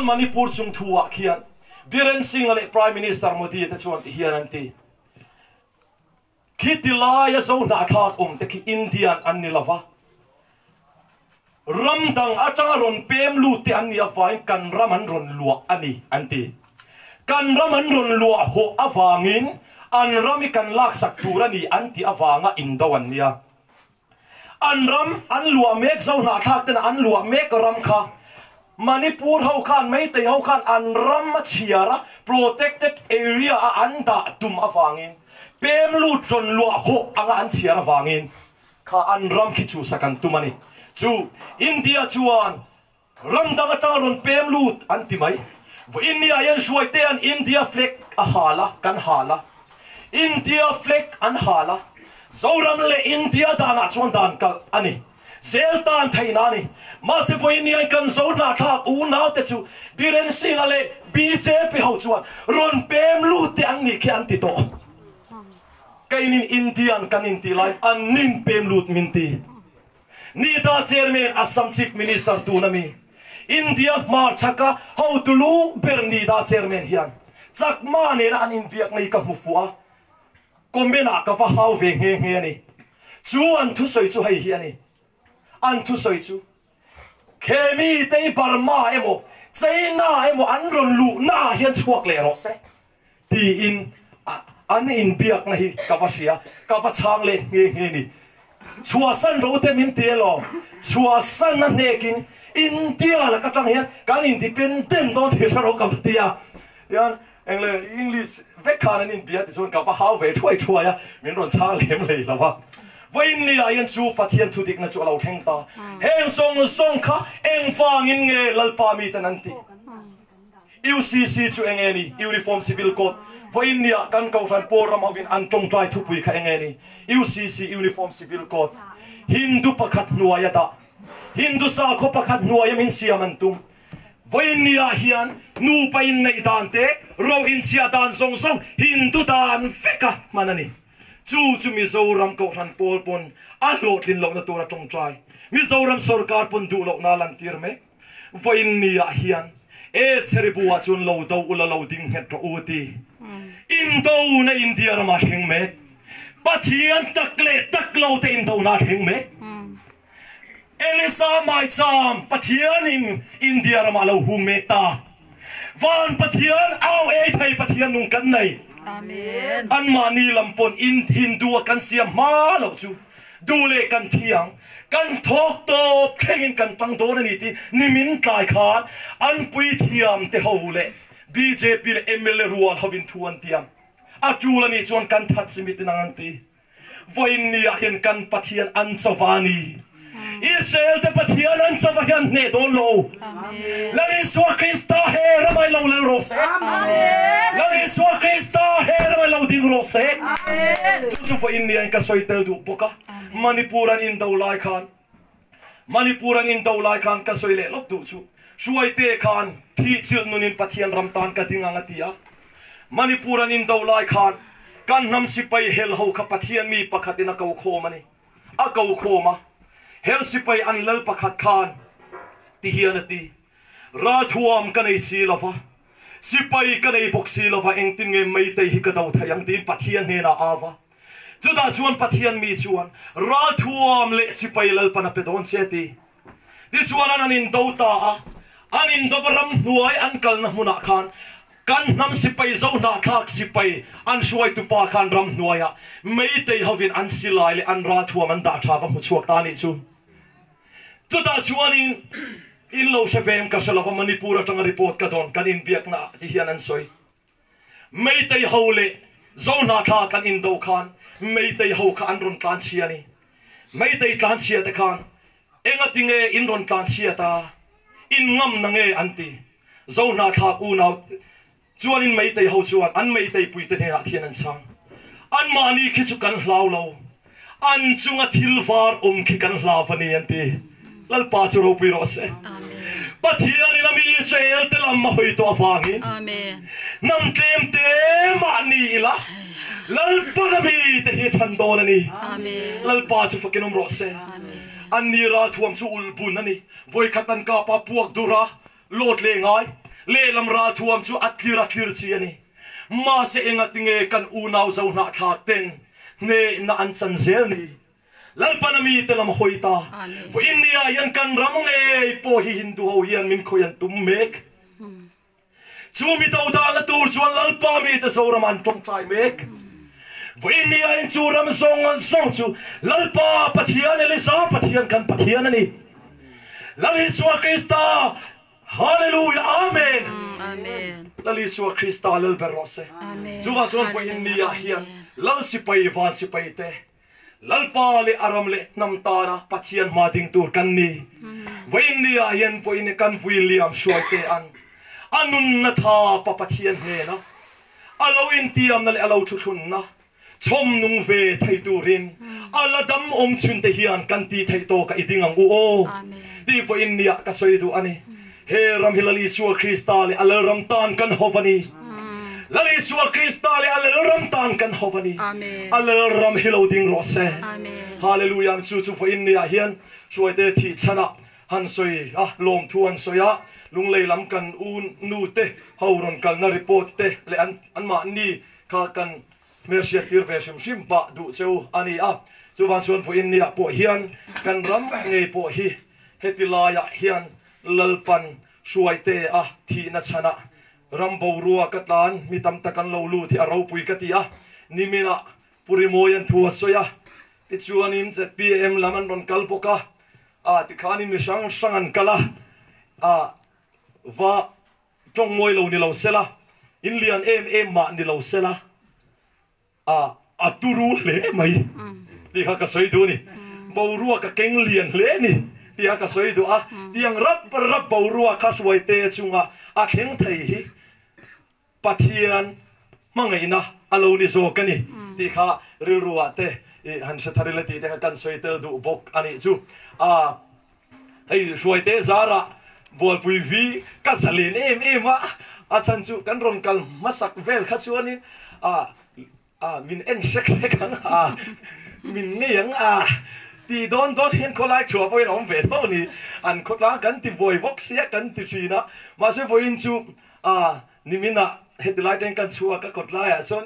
Manipur chung thu ah khian Biren Singh-a leh Prime Minister Modi te chuan ti hian an ti, Khiti laia zo hnahthlak awm te khi Indian an ni lova, ram dang atanga rawn pem lut te an nih avangin kan ram an rawn luah a ni an ti. Kan ram an rawn luah hawh avangin an ram hi kan laksak tur a ni an tih avanga indo an nia. An ram an luah mek zo hnahthlak tena an luah mek ram kha Manipur ho khan Meitei ho khan an ram a chhiar a protected area a an dah tum avangin pem lut rawn luah hawh anga an chhiar avangin kha an ram khi chhuhsak an tum a ni. Chu India chuan ram dang atanga rawn pem lut an ti mai. Vawiin ni ah hian Hruaitea'n India flag a hal a, kan hal a. India flag an hal a. Zoram leh India danah chuan dan kalh a ni. Zel tan theihna a ni. Mahse vawiin ni ah hian kan Zo hnahthlak unaute chu Biren Singh-a leh bjp ho chuan rawn pem lut te an nih khi an ti tawh. Keinin Indian kan intih lai an nin pem lut min ti. Nita Chairman Assam Chief Minister tuna mi India hmarchhaka hotu lu ber Nida Chairman hian Chakma nena an inbiak ngei ka hmu fuh a, comment ah ka va hau ve nghe nghe a ni. Chu an thusawi chu hei hi a ni. An thusawi chu Khemi te hi Burma emaw China emaw an rawn luhna ah hian chhuak leh rawh se. Tiin an inbiakna hi ka va hria, ka va chhang let nghe nghe ni. Chhuahsan ro te min ti elaw? Chhuahsan a hnekin India lak atang hian kan independent dawn thei hre ro ka va ti a. Tichuan engle English vek khan an inbia tichuan ka va hau ve thuai thuai a, min rawn chhang lem lei lo a. Vawiin ni ah hian chu Pathian thudikna chu a lo thleng ta. Heng zawng zawng kha engvangin nge Lalpa miten an tih? UCC chu eng nge ni? Uniform Civil Code. Vawiin nia kan Kohhran pawl ram hovin an tawngtai thupui kha eng nge ni? UCC, Uniform Civil Code. Hindu pakhat hnuaia dah. Hindu sakhaw pakhat hnuaia min siam an tum. Vawiin nia hian nupa inneih dan te, ro inchhiah dan zawng zawng Hindu dan veka hman a ni. Chu chu Mizoram Kohhran pawl pawn a hlawhtlin lohna tura tawngtai. Mizoram sorkar pawn duh lohna a lantir mek. Vawiin ni ah hian Eseribu ah chuan lo do ula lo ding nghet rawh u ti. Indo na India ramah thleng mek. Pathian tak leh tak lo te indo na thleng mek. Elisa maicham Pathian in India ramah lo hung mek ta. Van Pathian au ei thei Pathian nung kan nei. Anmahni lam pawn in Hindu a kan siam hma loh chu. Duh leh kan thiang, kan thawk tawp thlengin kan tang dawn a ni tih nimin tlai khan an puithiam te ho leh bjp leh mla rual hovin thu an tiam. A tul a nih chuan kan that chimit in ang an ti. Vawiin ni ah hian kan Pathian an chauva a ni. Israel te Pathian an chauva hian hneh dawn lo. Lal Isua Krista he ramai lo lal rawh se. Lal Isua Krista he ramai lo ding rawh se. Chu chu vawiin ni ah ka sawi tel duh bawk a. Manipur an indo lai khan Manipur an indo lai khan ka sawi leh lawk duh chu Hruaite khan thih chilh nunin Pathian ram tan ka ding ang a ti a. Manipur an indo lai khan kan hnam sipai hel ho kha Pathian mi pakhatin a ko khawm a ni. A ko khawm a, hel sipai an lal pakhat khan ti hian a ti, Ralthuam ka nei si lo va, sipai ka nei bawk si lo va, engtin nge Meitei hi ka do thei ang tiin Pathian hnenah a va. Chutah chuan Pathian mi chuan, Ralthuam leh sipai lalpan a pe dawn che a ti. Tichuan an an indo ta a, an indova ramhnuai an kalna hmunah khan kan hnam sipai zo hnahthlak sipai an hruaitupa khan ramhnuaiah Meitei hovin an silai leh an ralthuam an dah tha va hmu chhuak ta a nih chu. Chutah chuanin in lo hre vem ka hre lova Manipur atanga report ka dawn kan inbiakna ah ti hian an sawi. Meitei ho leh Zo hnahthlak kan indo khan Meitei ho kha an rawn tlanchhia a ni. Meitei tlanchhia te khan engati nge in rawn tlanchhia ta, in ngam na nge an ti. Zo hnahthlak unau chuanin Meitei ho chuan an Meitei puite hnenah thian an chhang. Anmahni khi chu kan hlau lo, an chunga thil var awm khi kan hlau a ni an ti. Lalpa chu ropui rawh se. Pathianin a mi Israel te lam a hawi tawh avangin hnam tlem te mahni ila Lalpan a mi te hi a chhan dawn a ni. Lalpa chu fakin awm rawh se. Anni ralthuam chu ulh bun a ni. Vawikhat an kapa puak dur a, lawt leh ngai. Lehlam ralthuam chu a tlir a tlir chi a ni. Mahse engatinge kan unau Zohnahthlak ten hnehna an chan zel ni? Lalpan a mite lam hawi ta. Vawiin nia hian kan ram ngei pawh hi Hindu ho hian min khawih an tum mek. Chu mi dodalna tur chuan Lalpa mite Zoram an tawngtai mek. Vawiin nia in chu ram zawng zawng chu Lalpa Pathian Elisa Pathian kan Pathian a ni. Lal Isua Krista Hallelujah Amen. Lal Isua Krista lal ber rawh se. Chuvang chuan vawiin nia hian Lal sipai van sipai te Lalpa leh a ram leh hnam tana Pathian hma ding tur kan ni. Vawiin ni ah hian vawiin kan vui liam hruai te an a nunna tha pa Pathian hnena a lo intiamna leh a lo thuthlunna chhawm nung ve thei turin a la dam awm chhun te hian kan ti theih tawk a i ding ang u aw tih vawiin ni ah ka sawi duh a ni. He ram hi Lal Isua Krista leh a Lalram tan kan hawp a ni. Lal Isua Krista leh a Lalram tan kan hawp a ni. A Lalram hi lo ding rawh se. Hallelujah Chu chu vawiin ni ah hian Hruaite thih chhan ah han sawi a, lawmthu han sawi a, Lunglei lam kan u nu te ho rawn kalna report te leh an anmahni kha kan hmelhriat tir ve hrim hrim pah duh cheu a ni a. Chuvang chuan vawiin ni ah pawh hian kan ram ngei pawh hi heti laiah hian Lalpan hruaite a thihna chhanah ram boruak ka tlan mi tam tak an lo lut hi a ropui ka ti a, niminah Pu Rimawia'n thu a sawi a, tichuanin zpm lam an rawn kal bawk a, ah tikhanin mi hrang hrang an kal a, ah va tawng mawi lo ni lo sela, in lian em em mah ni lo sela. A a turu hle mai tih kha ka sawi duh a ni. Boruak a keng lian hle a ni tih kha ka sawi duh a. Tiang rap rap boruak kha hruaite chunga a thleng thei hi Pathian hmangaihna a lo ni zawk a ni tih kha rilruah te i han hre thar ila tih te kha kan sawi tel duh bawk a nih chu. A hei hruaite zarah Bualpui vi ka zalen em em a, a chhan chu kan rawn kal hmasak vel kha chuanin a a min en hrek hrek ang a, min ngei ang a ti dawn dawn hian khawlai chhuah pawhin a awm ve tho a ni. An khawtlang kan ti buai bawk sia kan ti thin a, mahse vawiin chu a niminah heti lai atangin kan chhuak a kawtlaiah chuan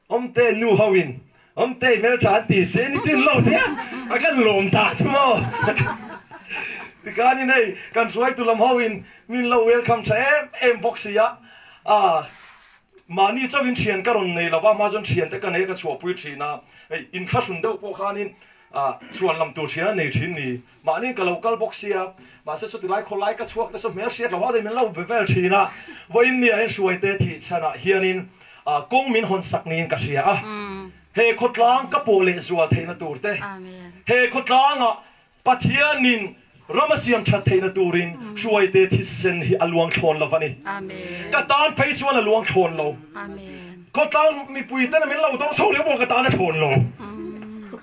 Awmte nu ho in Awmte hmeltha an ti che ni tin lo thei a, a kan lawm ta chu maw. Tikhanin hei kan hruaitu lam ho in min lo welcome tha em em bawk si a, ah mahni chauhin thian ka rawn nei lo va, hma chuan thian te ka nei a ka chhuahpui thin a, hei inthlahrun deuh pawh khanin ah chhuan lam tur thian a nei thin ni. Mahni ka lo kal bawk sia, mahse chuti lai khawlai ka chhuak te chu hmel hriat lo hauh min lo be vel thin a, vawiin nia hian hruaite thih chhanah hianin kawng min hawn sak niin ka hria a, he khawtlang ka pawh leh zual theihna tur te, he khawtlangah Pathianin ram a siam that theihna turin hruaite thisen hi a luang thlawn lo a ni. Ka tan phei chuan a luang thlawn lo. Khawtlang mipui ten min lo dawr chho riau pawh ka tan a thlawn lo.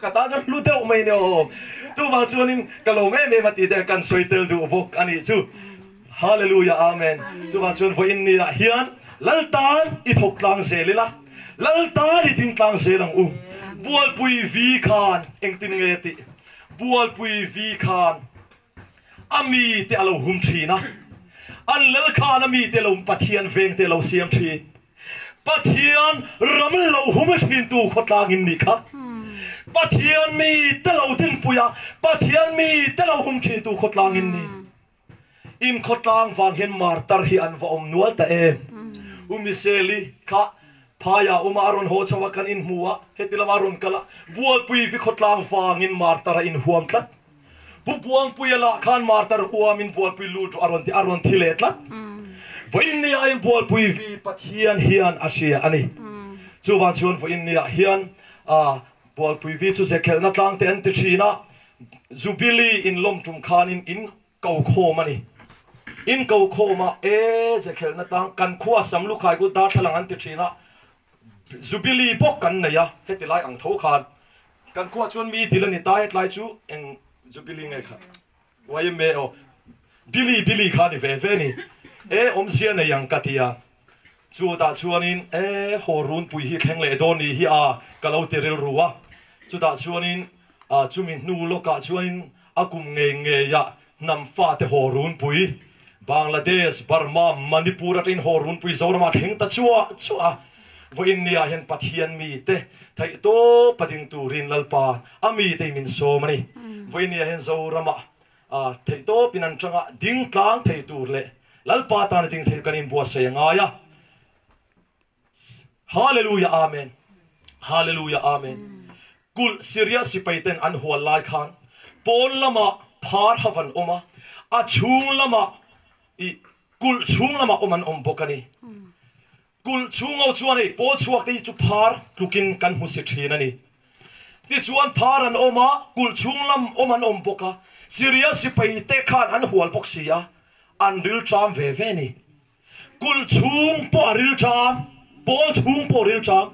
Ka tan chuan hlu deuh mai nia aw. Chuvang chuanin ka lawm em em a tih te kan sawi tel duh bawk a nih chu. Hallelujah Amen. Chuvang chuan vawiin ni ah hian Lal tan i thawk tlang zel ila, Lal tan i ding tlang zel ang u. Bualpui vi khan engtin nge tih? Bualpui vi khan a mite a lo hum thin a, an lal khan a mite lo Pathian vengte a lo siam thin. Pathian ram lo hum thintu khawtlang in nih kha. Pathian mite lo dinpui a, Pathian mite lo hum thintu khawtlang in ni. In khawtlang vang hian martar hi an va awm nual ta em. U Michelle-i kha phaiah uma a rawn haw chho a, kan inhmu a, heti lama a rawn kal a, Bualpui vi khawtlang vangin martar a inhuam tlat. Pu Buangpuia lah khan martar huamin Bualpui lut rawh a rawn ti, a rawn thi leh tlat. Vawiin nia in Bualpui vi Pathian hian a hria a ni. Chuvang chuan vawiin niah hian Bualpui vi chu zekhelhna tlang te an ti thin a, Jubilee in lawm tum khanin in ko khawm a ni. In ko khawm a, e zekhelhna tlang kan khua Samlukhai ku darthlalang an ti thin a, Jubilee bawk kan nei a, heti lai ang tho khan Kan khuah chuan mi dil a ni ta, hetlai chu eng Jubilee nge kha? YMA aw. Billy Billy kha a ni ve ve ni. E awmzia nei ang ka ti a. Chutah chuanin e haw runpui hi thleng leh dawn ni hi a ka lo ti rilru a. Chutah chuanin chumi hnu lawkah chuanin a kum ngei ngeiah hnam fate haw runpui. Bangladesh, Burma, Manipur atangin haw runpui Zoramah thleng ta chuah chuah a. Vawiin nia hian Pathian mite theih tawp a ding turin Lalpa a mite hi min sawm a ni. Vawiin nia hian Zoramah theih tawpin an tanga ding tlang thei tur leh Lalpa tana ding thei kan inbuatsaih a ngai a. Hallelujah Amen Hallelujah Amen Kulh Syria sipai ten an hual lai khan pawn lamah phar ha van awm a, a chhung lamah i kulh chhung lamah awm an awm bawk a ni. Kulh chhung ho chuan hei pawl chhuak te hi chu phar tlukin kan hmu si thin a ni. Tichuan phar an awm a, kulh chhung lam awm an awm bawk a, Syria sipai te khan an hual bawk si a, an rilṭam ve ve a ni. Kulh chhung pawh a rilṭam, pawl chhung pawh rilṭam,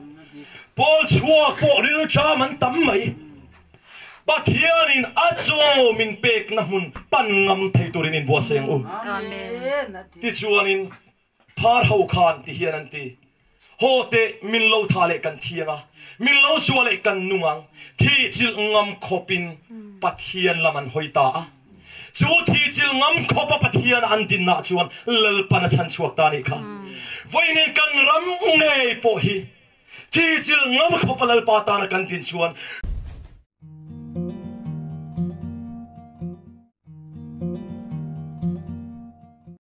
pawl chhuak pawh rilṭam an tam mai. Pathianin a chaw min pekna hmun pan ngam thei turin inbuatsaih ang u. Tichuanin phar ho khan ti hian an ti, Haw teh, min lo tha leh kan thiang a, min lo zuah leh kan nung ang, thihchilh ngam khawpin Pathian lam an hawi ta a. Chu thihchilh ngam khawpa Pathian an dinna chuan Lalpan a chhan chhuak ta nih kha. Vawiin kan ram ngei pawh hi thihchilh ngam khawpa Lalpa tana kan din chuan.